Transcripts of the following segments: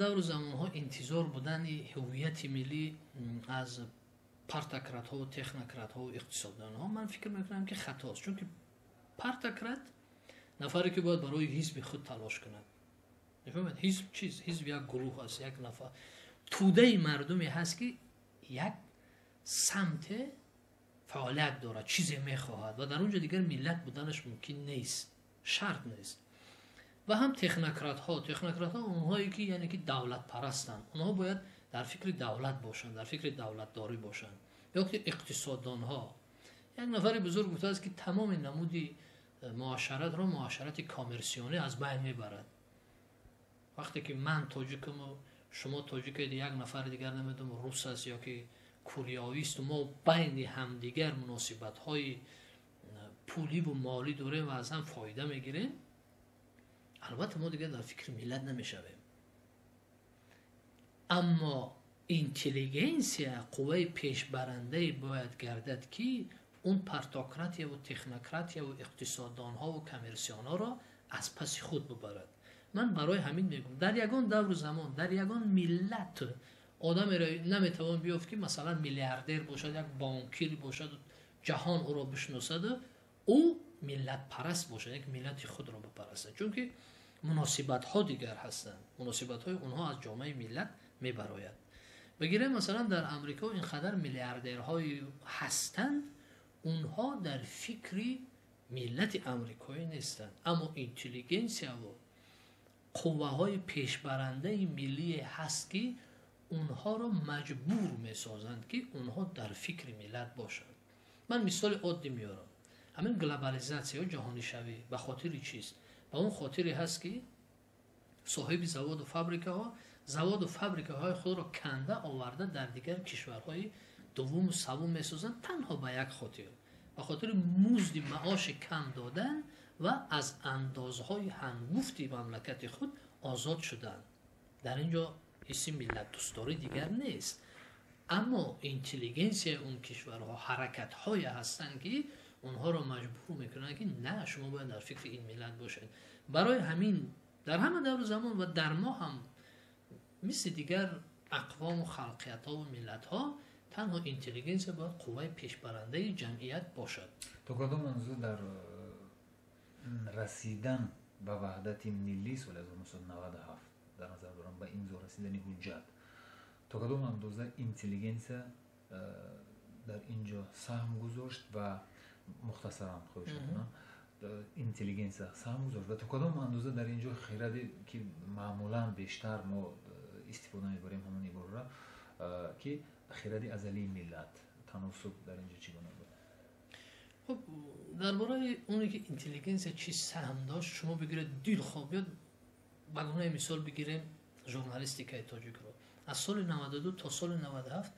давру замонҳо интизор будани ҳувияти миллӣ аз партократҳову технократҳову иқтисоддонҳо, ман фикр мекунам, ки хатост, чунки партократ нафаре, ки бояд барои ҳизби худ талош кунад. Мефаҳмед, ҳизб чиз? Ҳизб як гурӯҳ аст, як нафар, тӯдаи мардуме ҳаст, ки як самте фаъолият дорад, чизе мехоҳад ва дар он ҷо дигар миллат буданаш мумкин нест, шарт нест. Ва ҳам технократҳо, онҳое ки, яъне ки, давлатпарастанд, онҳо бояд дар фикри давлат бошанд, дар фикри давлатдорӣ бошанд. Ё ки иқтисоддонҳо. Як нафари бузург гуфтааст, ки тамоми намуди муошаратро муошарати коммерсионӣ аз байн мебарад. Вақте ки ман тоҷикаму шумо тоҷикед, як нафари дигар, намедонам, рус аст ё ки кореявисту, мо байни ҳамдигар муносибатҳои пуливу молӣ дорем ва аз ҳам фоида мегирем, албатта, мо дигар дар фикри миллат намешавем. Аммо интеллигенсия қувваи пешбарандае бояд гардад, ки он партократияву технократияву иқтисоддонҳову коммерсионҳоро аз паси худ бубарад. Ман барои ҳамин мегӯм, дар ягон давру замон, дар ягон миллат одамеро наметавон биёфт, ки масалан миллиардер бошад, як бонкир бошад, ҷаҳон ӯро бишносаду ӯ миллатпараст бошад, як миллати худро бипарастад, чунки муносибатҳо дигар ҳастанд, муносибатҳои онҳо аз ҷомеаи миллат мебарояд. Бигирем, масалан, дар Амрико ин қадар миллиардерҳои ҳастанд, онҳо дар фикри миллати амрикоӣ нестанд, аммо интеллигенсияву қувваҳои пешбарандаи миллие ҳаст, ки онҳоро маҷбур месозанд, ки онҳо дар фикри миллат бошанд. Ман мисоли оддӣ меорам. Ҳамин глобализатсия ё ҷаҳонишавӣ ба хотири чист? Ба он хотире ҳаст, ки соҳиби заводу фабрикаҳо заводу фабрикаҳои худро канда оварда дар дигар кишварҳои дуввуму саввум месозанд, танҳо ба як хотир: ба хотири музди маоши кам додан ва аз андозҳои ҳангуфти мамлакати худ озод шудан. Дар ин ҷо ҳисси миллатдӯстдорӣ дигар нест, аммо интеллигенсияи он кишварҳо, ҳаракатҳое ҳастанд, ки онҳоро маҷбур мекунанд, ки на, шумо бояд дар фикри ин миллат бошед. Барои ҳамин дар ҳама давру замон ва дар мо ҳам мисли дигар ақвому халқиятҳову миллатҳо танҳо интеллигенсия бояд қувваи пешбарандаи ҷамъият бошад. То кадом андоза дар расидан ба ваҳдати миллӣ соли 1997, дар назар дорам ба имзо расидани ҳуҷҷат, то кадом андоза интеллигенсия дар ин ҷо саҳм гузошт ва мухтасаран хоҳиш мекунам, интеллигенсия саҳм гузошт ва то кадом андоза дар ин ҷо хираде, ки маъмулан бештар мо истифода мебарем ҳамон иборара, ки хиради азалии миллат, таносуб дар ин ҷо чӣ гуна буд? Хуб, дар бораи оне ки интеллигенсия чӣ саҳм дошт, шумо бигиред, дилхоҳ биёд, ба гунаи мисол бигирем журналистикаи тоҷикро. Аз соли 92 то соли 97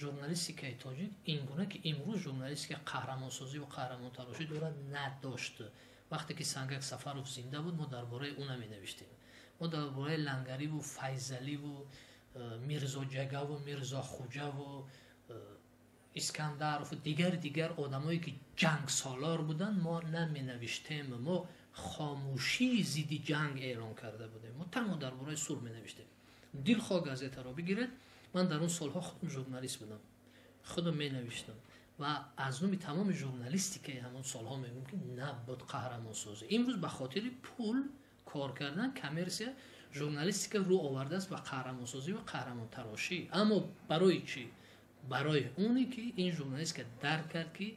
журналистикаи тоҷик ин гуна, ки имрӯз журналистика қаҳрамонсозӣ ва қаҳрамонтарошӣ дорад, надошт. Вақте ки Сангак Сафаров зинда буд, мо дар бораи ӯ наменавиштем. Мо дар бораи Лангариву Файзаливу Мирзоҷагаву Мирзохуҷаву Искандарову дигар одамое, ки ҷангсолор буданд, мо наменавиштем. Мо хомӯшии зидди ҷанг эълон карда будем. Мо танҳо дар бораи сулҳ менавиштем. Дилхоҳ газетаро бигиред. Ман дар он солҳо худам журналист будам, худам менавиштам ва аз номи тамоми журналистикаи ҳамон солҳо мегӯям, ки набуд қаҳрамонсозӣ. Имрӯз ба хотири пул кор кардан, коммерсия, журналистика рӯ овардааст ба қаҳрамонсозӣ ва қаҳрамонтарошӣ. Аммо барои чӣ? Барои оне ки ин журналистика дарк кард, ки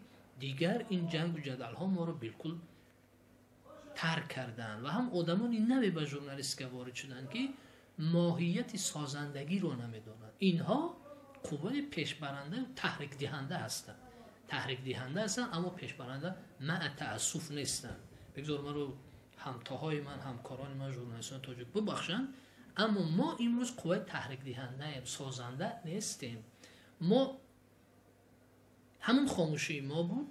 дигар ин ҷангу ҷадалҳо моро билкул тарк карданд ва ҳам одамони наве ба журналистика ворид шуданд, ки моҳияти созандагиро намедонанд. Инҳо қувваи пешбаранда, таҳрикдиҳанда ҳастанд, таҳрикдиҳанда ҳастанд, аммо пешбаранда, маъ таассуф, нестанд. Бигзор маро ҳамтоҳои ман, ҳамкорони ман, журналистони тоҷик бубахшанд, аммо мо имрӯз қувваи таҳрикдиҳандаем, созанда нестем. Мо ҳамон хомӯшии мо буд,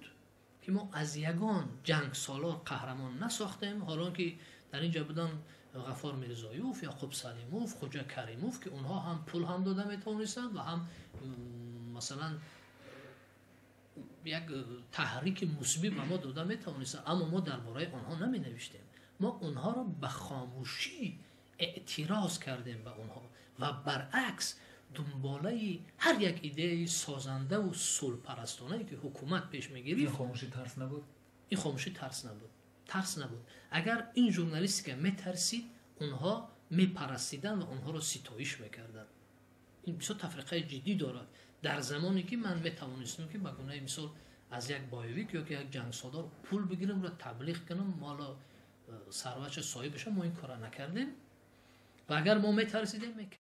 ки мо аз ягон ҷангсолор қаҳрамон насохтем, ҳолон ки дар ин ҷо буданд Ғафор Мирзоюв, Яқуб Салимов, Хуҷа Каримов, ки онҳо ҳам пул ҳам дода метавонистанд ва ҳам масалан як таҳрики мусбӣ ба мо дода метавонистанд, аммо мо дар бораи онҳо наменавиштем. Мо онҳоро ба хомӯшӣ Эътироз кардем ба онҳо ва баръакс дунболаи ҳар як идеяи созандаву сулҳпарастонае, ки ҳукумат пеш мегирифт. Ин хомӯшӣ тарс набуд? Ин хомӯшӣ тарс набуд, тарс набуд. Агар ин журналистика метарсид, онҳо мепарастиданд ва онҳоро ситоиш мекарданд. Ин бисёр тафриқаи ҷиддӣ дорад. Дар замоне ки ман метавонистам, ки ба гунаи мисол аз як боевик ё ки як ҷангсолор пул бигирам ва таблиғ кунам, молу сарватша соҳиб бишам, мо ин корро накардем. Ва агар мо метарсидем, мекардем.